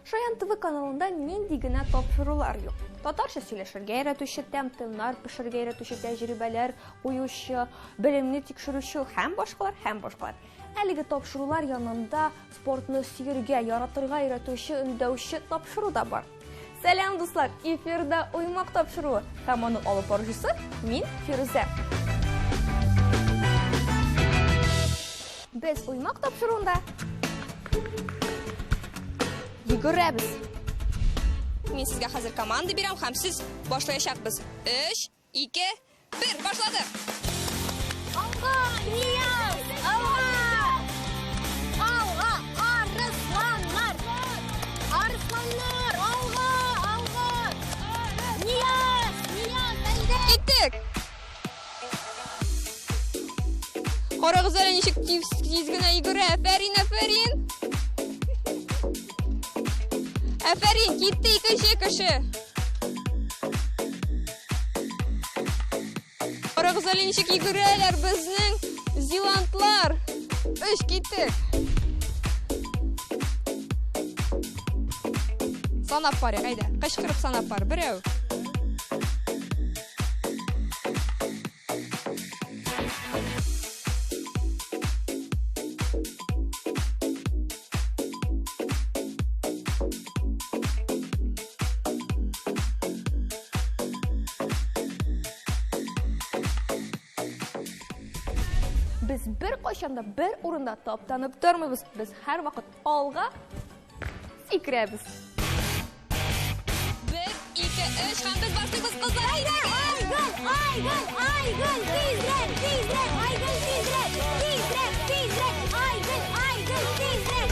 Шаян ТВ каналында нинди генә тапшырулар юк. Татарча сөйләшергә өйрәтүче, тәм-томнар пешерергә өйрәтүче, тәҗрибәләр куючы, белемне тикшерүче һәм башкалар, һәм башкалар. Әлеге тапшырулар янында спортны сөяргә, яратырга өйрәтүче, өндәүче тапшыру да бар. Сәлам, дуслар! Эфирда Уймак тапшыруы һәм аның алып баручысы мин, Фирүзә. Без Уймак тапшыруында йөгерәбез. Мин сезгә хәзер команда бирәм һәм сез башлаячакбыз. 3, 2, 1, башладык! Алга, Нияз! Алга! Алга, арысланнар! Арысланнар, алга, алга! Нияз, Нияз, әйдә! Киттек! Карагыз әле ничек тиз, тиз генә йөгерә. Афәрин, афәрин! Афәрин, китте икенче кеше. Карагыз әле ничек йөгерәләр безнең зилантлар. Өч киттек. Санап барыйк, әйдә. Кычкырып санап бар. Берәү. Без беркайчан да бер урында таптанып тормыйбыз. Без һәрвакыт алга сикерәбез. Бер, ике, өч һәм без башлыйбыз, кызлар. Әйдәгез! Айгөл, Айгөл, Айгөл, тизрәк, тизрәк, Айгөл, тизрәк, тизрәк, тизрәк, Айгөл, Айгөл, тизрәк.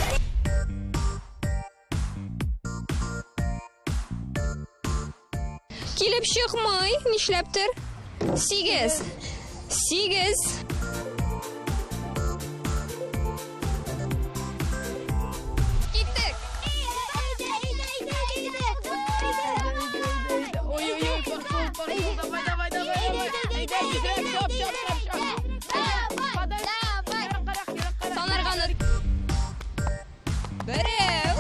Килеп чыкмый, нишләптер. Сигез. Сигез. Киттек. Ой-ой-ой, пошел, пошел, давай, давай, давай, давай. Әйдә, тизрәк, чап, чап, чап, чап. Давай, Санарга Берәү.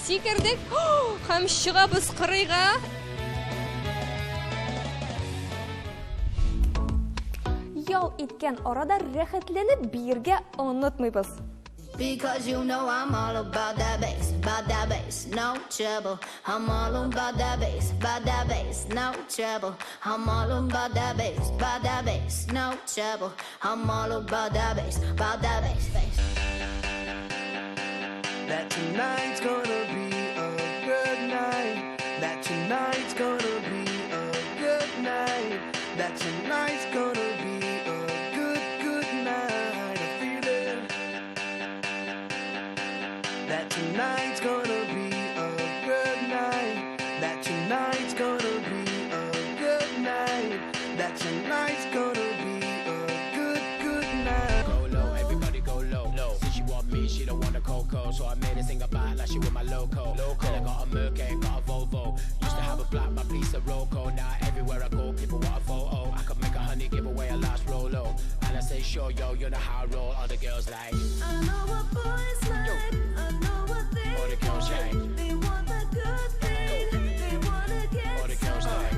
Сикердек һәм чыгабыз кырыйга. Ял иткән арада рәхәтләнеп биергә онытмыйбыз. Because you know I'm all about that bass, about that bass, no trouble. I'm all about that bass, about that bass, no trouble. I'm all about that bass, about that bass, no trouble. I'm all about that bass, about that bass, bass. That tonight's gonna be a good night. That tonight's gonna be a good night. That tonight's gonna be a good, good night. I feel it. That tonight's gonna be a good night. That tonight's gonna be a good night. That tonight's gonna be a good, good night. Go low, everybody go low. Low. Said she want me, she don't want a coco. So I made her sing about like she with my loco. Loco. Then I got a Merc and got a Volvo. Used to have a black, my piece of Roco. Now everywhere I go, people want a photo. I could make a honey give away a last Rolo. And I say, sure, yo, you know how I roll. All the girls like, I know what boys like. I know what they all the girls like, want. They want the good thing. They wanna get all the girls some. like.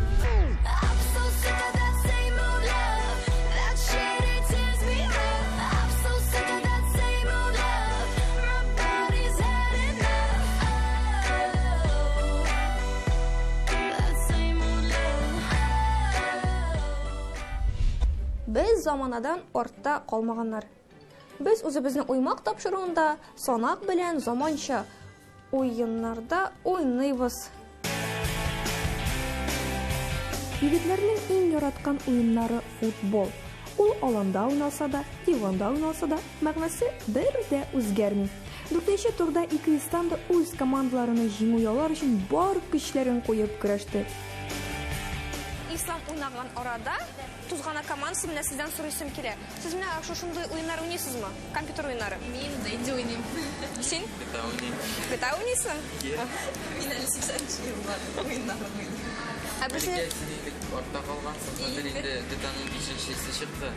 I'm so sick of that same old love. That shit it tears me up. I'm so sick of that same old love. My body's had enough. Oh, that same old love. Без заманадан артта калмаганнар. Без үзебезнең уймак тапшыруында санак белән заманча уеннарда уйныйбыз. Егетләрнең иң яраткан уеннары футбол. Ул аланда уйналса да, диванда уйналса да, мәгънәсе бер дә үзгәрми. Дүртенче турда ике Ислам да үз командаларына җиңү яулар өчен бар көчләрен куеп көрәште. Ислам уйнаган арада Тузгана командасы менә сездән сорыйсым килә. Сез менә шушындый уеннар уйныйсызмы? Компьютер уеннары. Мин Дэнди уйныйм. Син? GTA уйныйм. GTA уйныйсың? Мин әле 80 еллар уеннарын уйныйм. Ә безне Бәлки син инде артта калгансың, хәзер инде GTA-ның бишенчесе чыкты.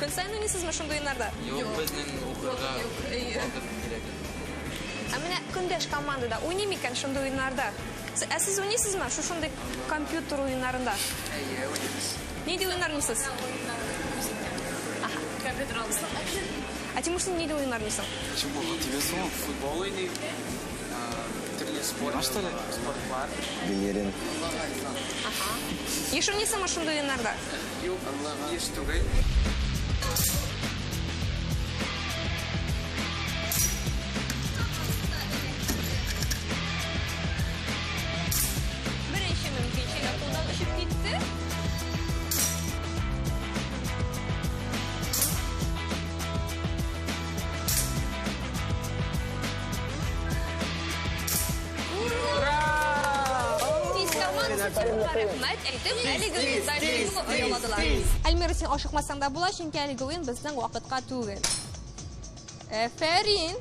Көн саен уйныйсызмы шундый уеннарда? Юк, безнең укырга вакыт кирәк. Ә менә көндәш командада уйный микән шундый уеннарда? Ә сез уйныйсызмы шушындый компьютер уеннарында? Әйе, уйныйбыз. Нинди уеннар уйныйсыз? Компьютер алсам. Ә Тимур, син нинди уеннар уйныйсың? Чемпионга тибәсең ул. Футбол уйныйм. Төрле спорт, спортлар. Велерин. Еш уйныйсыңмы шундый уеннарда? Юк, еш түгел. Беренче мөмкинчелек кулдан очып китте. Тиз командасы Тимурга рәхмәт әйтеп, әлеге уенда җиңү яуладылар. Альмира, син ашыкмасаң да була, чөнки әлеге уен безнең вакытка түгел. Әфәрин!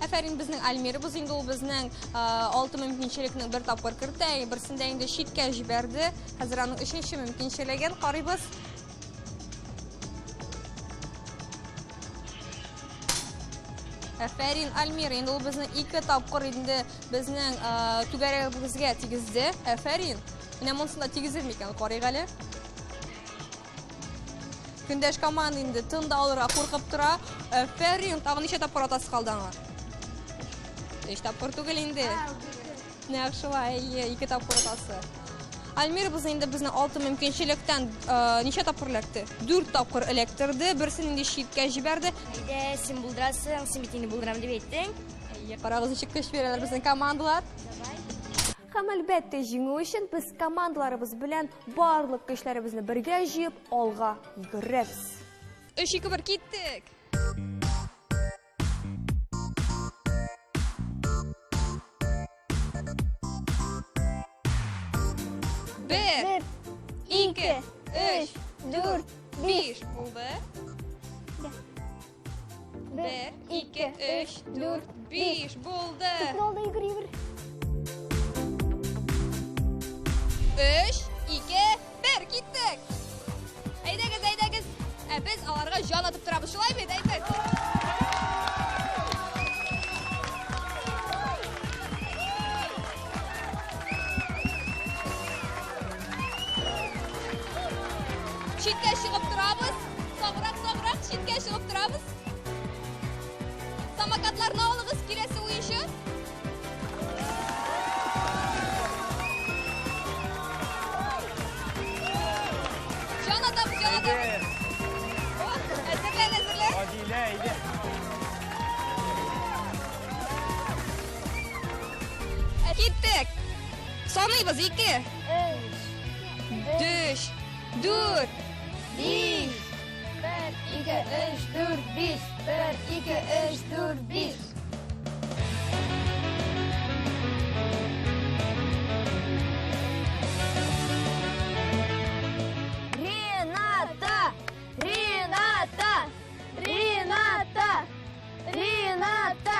Әфәрин безнең Альмирыбыз инде ул безнең алты мөмкинчелекнең бер тапкыр кертә, берсендә инде читкә җибәрде. Хәзер аның өченче мөмкинчелеген карыйбыз. Әфәрин, Альмир, инде ул безнең ике тапкыр инде безнең түгәрәгебезгә тигезде. Әфәрин. Менә монысында тигезер микән? Карыйк әле. Көндәш команда инде тын да алырга куркып тора. Әфәрин, тагын ничә тапкыр атасы калды аңа? Өч тапкыр түгел инде. Нәкъ шулай, әйе, ике тапкыр атасы. Альмир без инде безнең алты мөмкинчелектән ничә тапкыр эләкте? Дүрт тапкыр эләктерде, берсен инде читкә җибәрде. Әйдә, син булдырасың, син бит инде булдырам дип әйттең. Әйе, карагыз, ничек көч бирәләр безнең командалар. Һәм әлбәттә, җиңү өчен без командаларыбыз белән барлык көчләребезне бергә җыеп, алга йөгерәбез. 3, 2, 1, киттек! Бер, ике, өч, дүрт, биш. Булды. Бер, ике, өч, дүрт, биш. Булды. Алда йөгер, йөгер. Өч, ике, бер. Киттек. Әйдәгез, әйдәгез. Ә без аларга җан атып торабыз. Шулай бит, әйтегез. Читкә чыгып торабыз. Саграк, саграк, читкә чыгып торабыз. Самокатларны алыгыз, киләсе уенчы. Җан атабыз, җан атабыз. О, әзерлән, әзерлән. Адилә, әйдә. Киттек. Саныйбыз, ике. Өч, дүрт, Биш. Бер, ике, өч, дүрт, биш. Бер, ике, өч, дүрт, биш. Рената! Рената! Рената! Рената!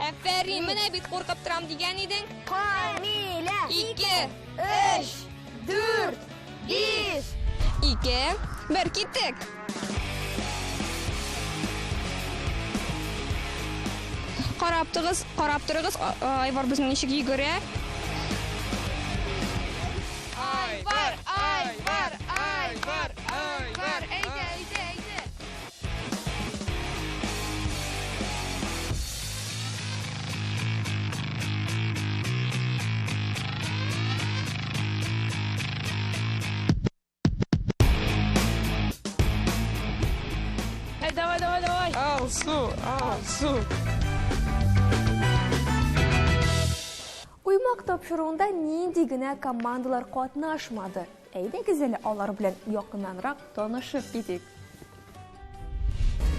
Әфәрин, менә бит куркып торам дигән идең. Камилә! Ике, Өч, дүрт, биш. Ике, бер, киттек. Карап торыгыз, карап торыгыз, Айвар безнең ничек йөгерә. Айвар, Айвар, Айвар, Айвар. Әйдә, әйдә, әйдә. Эй, давай, давай, давай. Алсу, Алсу. Уймак тапшыруында нинди генә командалар катнашмады. Әйдәгез әле алар белән якыннанрак танышып китик.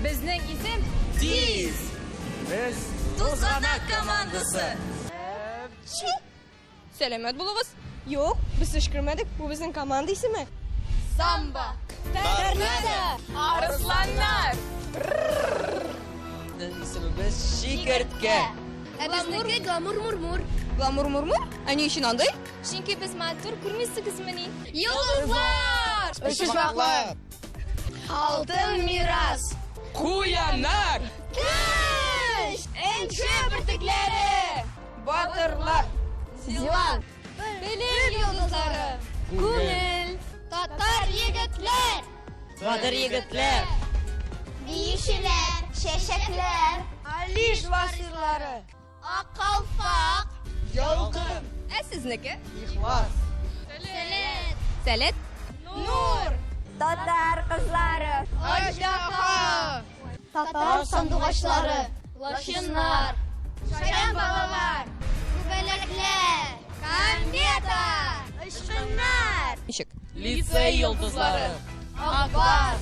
Безнең исем Тиз! Без Тузганак командасы. Сәламәт булыгыз. Юк, без төчкермәдек. Бу безнең команда исеме. Самба. Торнадо. Арысланнар. Безнең исемебез Чикерткә. Ә безнеке гламур-мурмур. Гламур-мурмур? Ә ни өчен андый? Чөнки без матур, күрмисегезмени? Йолдызлар! Өчпочмаклар. Алтын мирас! Куяннар. Көч! Энҗе бөртекләре! Батырлар. Зилан! Белем йолдызлары! Күңел! Татар егетләр! Батыр егетләр. Биючеләр! Чәчәкләр! Алиш васырлары. Ак калфак! Ялкын. Ә сезнеке? Ихлас. Сәләт! Сәләт. Нур. Татар кызлары! Аждаһа. Татар сандугачлары! Лачыннар! Шаян балалар! Күбәләкләр! Комета! Очкыннар! Ничек? Лицей йолдызлары. Акбарс!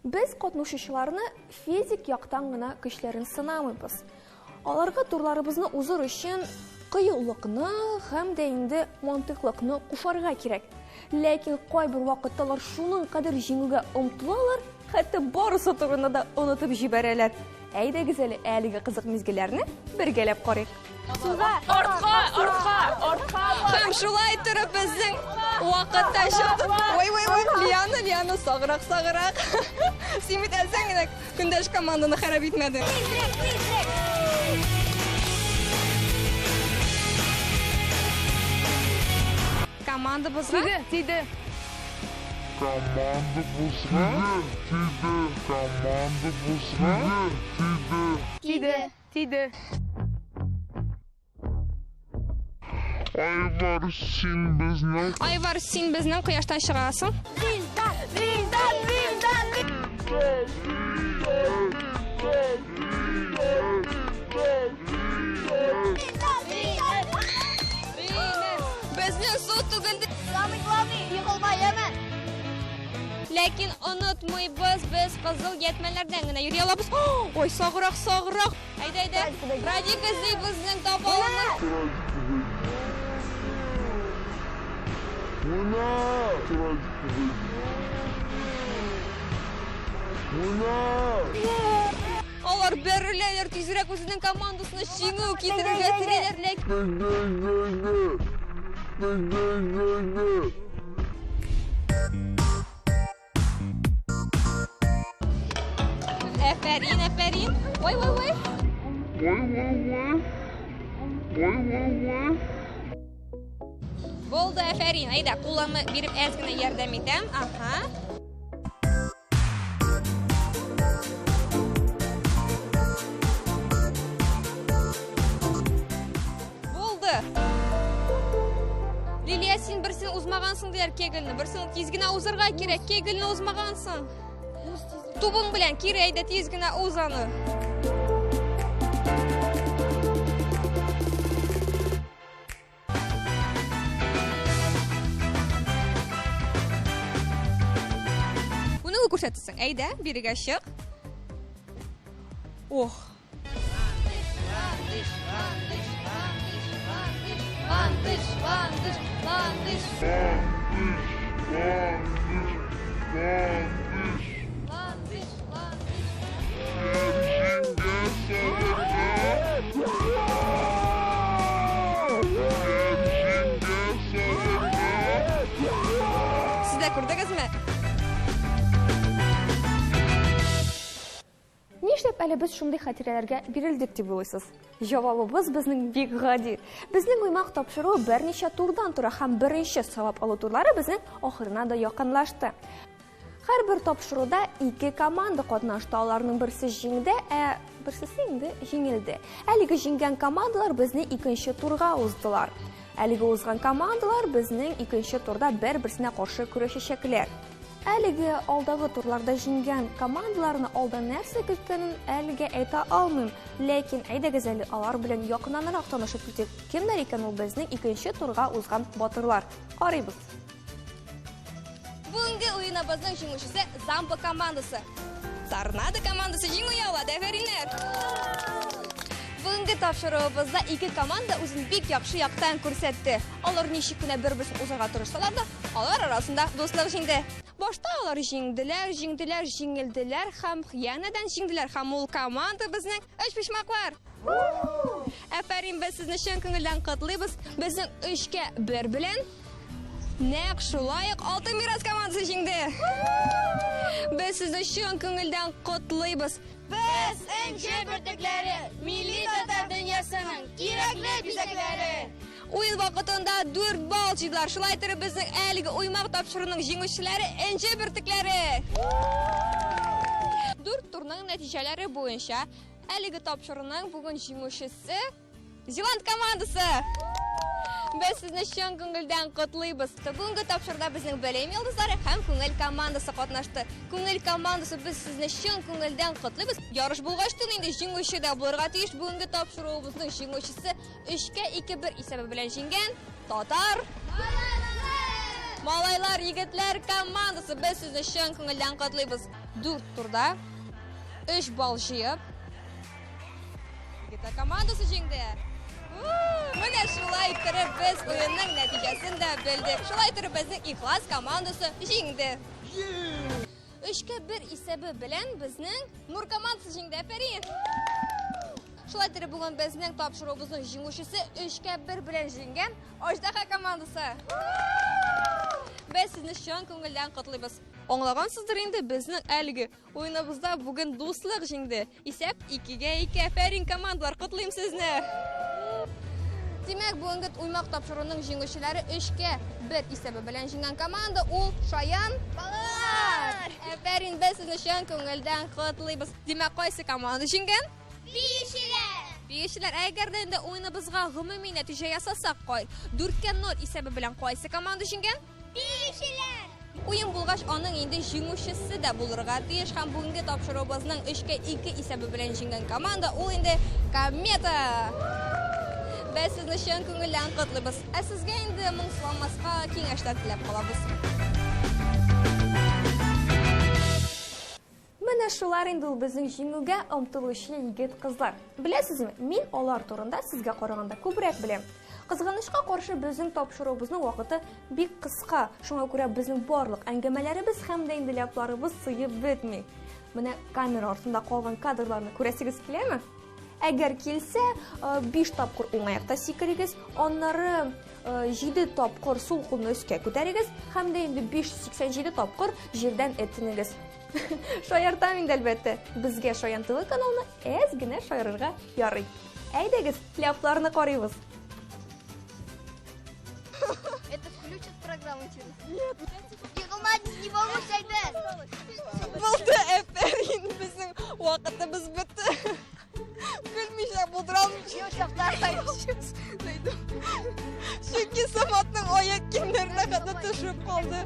Без катнашучыларны физик яктан гына көчләрен сынамыйбыз. Аларга турларыбызны узыр өчен кыюлыкны һәм дә инде мантыйклыкны кушарга кирәк. Ләкин кайбер вакытта алар шуның кадәр җиңүгә омтылалар, хәтта барысы турында да онытып җибәрәләр. Әйдәгез әле әлеге кызык мизгелләрне бергәләп карыйк. Сулга, Артка, артка, артка. Һәм шулай торып безнең вакытта чыкты. Ой, ой, ой, Лиана, Лиана, саграк, саграк. Син бит әзәң генә көндәш команданы харап итмәдең. Тизрәк, тизрәк! Командабызга Тиде, тиде. Команда бузга, тиде, команда бузга, тиде. Тиде, тиде. Айвар, син безнең Айвар, син безнең кояштан чыгасың. Вилдан! Вилдан! Вилдан! Безнең су түгелде. Самый главный, егылма, яме! Ләкин онытмыйбыз, без кызыл ятмәләрдән генә йөри алабыз. Ой, саграк, саграк. Әйдә, әйдә. Радик эзли безнең таба алмый. Менә! Менә! Алар бәреләләр, тизрәк үзенең командасына җиңү китерергә телиләр, ләкин Әфәрин, әфәрин. Ой, ой, ой. Ой, ой, ой. Ой, ой, ой. Булды, әфәрин. Әйдә, кулымны биреп әз генә ярдәм итәм. Аһа. Булды. Лилия, син берсен узмагансың диләр кегельне. Берсен тиз генә узырга кирәк. Кегельне узмагансың. Тубың белән кире әйдә тиз генә уз аны. Күнегү күрсәтәсең. Әйдә, бирегә чык. Ох. Ландыш, ландыш, ландыш, ландыш, ландыш. Сез дә күрдегезме? Нишләп әле без шундый хатирәләргә бирелдек дип уйлыйсыз? Җавабыбыз безнең бик гади. Безнең уймак тапшыруы берничә турдан тора һәм беренче сайлап алу турлары безнең ахырына да якынлашты. Һәрбер тапшыруда ике команда катнашты. Аларның берсе җиңде, ә берсесе инде җиңелде. Әлеге җиңгән командалар безне икенче турга уздылар. Әлеге узган командалар безнең икенче турда бер-берсенә каршы көрәшәчәкләр. Әлеге алдагы турларда җиңгән командаларны алда нәрсә көткәнен әлегә әйтә алмыйм. Ләкин әйдәгез әле алар белән якыннанрак танышып китик. Кемнәр икән ул безнең икенче турга узган батырлар? Карыйбыз. Бүгенге уеныбызның җиңүчесе Замба командасы. Торнадо командасы җиңү яулады. Әфәриннәр! Бүгенге тапшыруыбызда ике команда үзен бик яхшы яктан күрсәтте. Алар ничек кенә бер-берсен узарга тырышсалар да, алар арасында дуслык җиңде. Башта алар җиңделәр, җиңделәр, җиңелделәр һәм янәдән җиңделәр. Һәм ул команда безнең Өчпочмаклар! Әфәрин, без сезне чын күңелдән котлыйбыз. Безнең өчкә бер белән нәкъ шулай ук Алтын мирас командасы җиңде. Без сезне чын күңелдән котлыйбыз. Без энҗе бөртекләре, милли татар дөньясының кирәкле бизәкләре. Уен вакытында 4 балл җыйдылар. Шулай итеп безнең әлеге уймак тапшыруның җиңүчеләре энҗе бөртекләре. Дүрт турның нәтиҗәләре буенча әлеге тапшыруның бүген җиңүчесе Зеланд командасы. Без сезне чын күңелдән котлыйбыз. Бүгенге тапшыруда безнең Белем йолдызлары һәм Күңел командасы катнашты. Күңел командасы, без сезне чын күңелдән котлыйбыз. Ярыш булгач тын инде җиңүче дә булырга тиеш. Бүгенге тапшыруыбызның җиңүчесе 3-кә 2-1 исәбе белән җиңгән Татар Малайлар, егетләр командасы, без сезне чын күңелдән котлыйбыз. 4 турда 3 балл җыеп, егетләр командасы җиңде. Менә шулай иттереп без уенның нәтиҗәсен дә белдек. Шулай иттереп безнең Ихлас командасы җиңде. 3-кә 1 исәбе белән безнең Нур командасы җиңде. Әфәрин! Шулай иттереп бүген безнең тапшыруыбызның җиңүчесе 3-кә 1 белән җиңгән Аждаһа командасы. Без сезне чын күңелдән котлыйбыз. Аңлагансыздыр инде, безнең әлеге уеныбызда бүген дуслык җиңде. Исәп 2-гә 2. Әфәрин, командалар, котлыйм сезне. Димәк, бүгенге уймак тапшыруның җиңүчеләре 3-кә 1 исәбе белән җиңгән команда ул Шаян Балалар! Әфәрин, без сезне чын күңелдән котлыйбыз. Димәк, кайсы команда җиңгән? Биючеләр! Биючеләр, ә әгәр дә инде уеныбызга гомуми нәтиҗә ясасак, кай 4-кә 0 исәбе белән кайсы команда җиңгән? Биючеләр! Уен булгач, аның инде җиңүчесе дә булырга тиеш һәм бүгенге тапшыруыбызның 3-кә 2 исәбе белән җиңгән команда ул инде Комета! Без сезне чын күңелдән котлыйбыз. Ә сезгә инде моңсуланмаска киңәшләр теләп калабыз. Менә шулар инде ул безнең җиңүгә омтылучы егет-кызлар. Беләсезме, мин алар турында сезгә караганда күбрәк беләм. Кызганычка каршы, безнең тапшыруыбызның вакыты бик кыска. Шуңа күрә безнең барлык әңгәмәләребез һәм дә инде ляпларыбыз сыеп бетми. Менә камера артында калган кадрларны күрәсегез киләме? Әгәр килсә, 5 тапкыр уң аякта сикерегез, аннары 7 тапкыр сул кулны өскә күтәрегез һәм дә инде 587 тапкыр җирдән этенегез. Шаяртам инде, әлбәттә. Безгә Шаян ТВ каналына әз генә шаярырга ярый. Әйдәгез, ляпларны карыйбыз. Это включат программу через? Нет. Егылма, не волнуйся, Альберт. Булды, әфәрин, безнең вакытыбыз бетте. Көлмичә булдыра алмыйм. Чөнки Саматның аяк киемнәренә хәтле төшеп калды.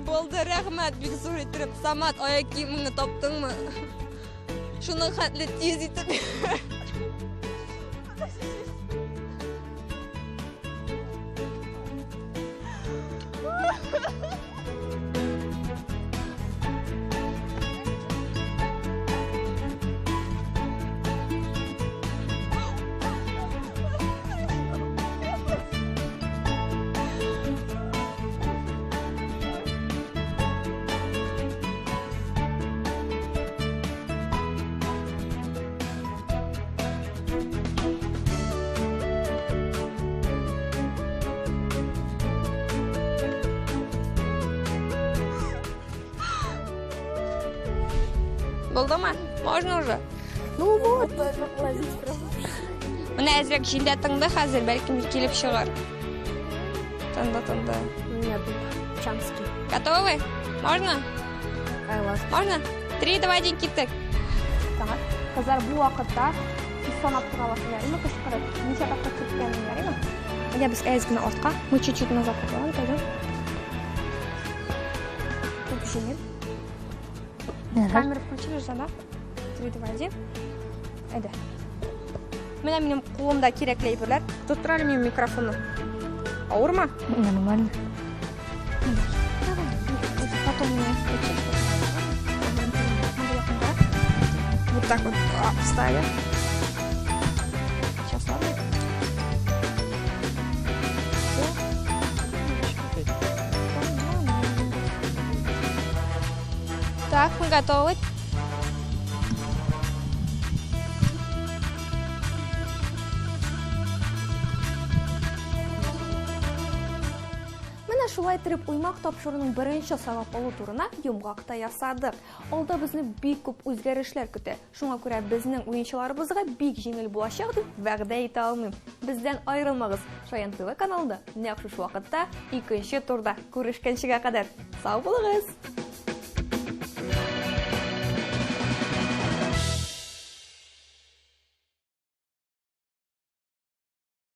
Булды, рәхмәт, бик зур иттереп. Самат, аяк киемеңне таптыңмы? Шуның хәтле тиз итеп. Булдымы? Можно уже? Ну вот. Менә әзрәк җилдә тыңды хәзер, бәлкем килеп чыгар. Тынды, тынды. Нет, Чанский. Готовы? Можно? Можно? 3, 2, 1, киттек. Так. Кызлар, бу вакытта сез санап тора аласыз, ярыймы? Кычкырып, ничә тапкыр киткәнен, ярыймы? Әйдә, без әз генә артка. Мы чуть-чуть назад пойдем, пойдем. Тут җиңел. Камеру включили же, да? 3, 2, 1. Әйдә. Менә минем кулымда кирәкле әйберләр. Тоттыр әле минем микрофонны. Авырмы? Нормально. Потом мне включить. Вот так вот вставим. Сейчас, ладно? Всё. Так, мы готовы. Менә шулай итеп уймак тапшыруның беренче сайлап алу турына йомгак та ясадык. Алда безне бик күп үзгәрешләр көтә. Шуңа күрә безнең уенчыларыбызга бик җиңел булачак дип вәгъдә итә алмыйм. Бездән аерылмагыз. Шаян ТВ каналында нәкъ шушы вакытта икенче турда күрешкәнчегә кадәр. Сау булыгыз!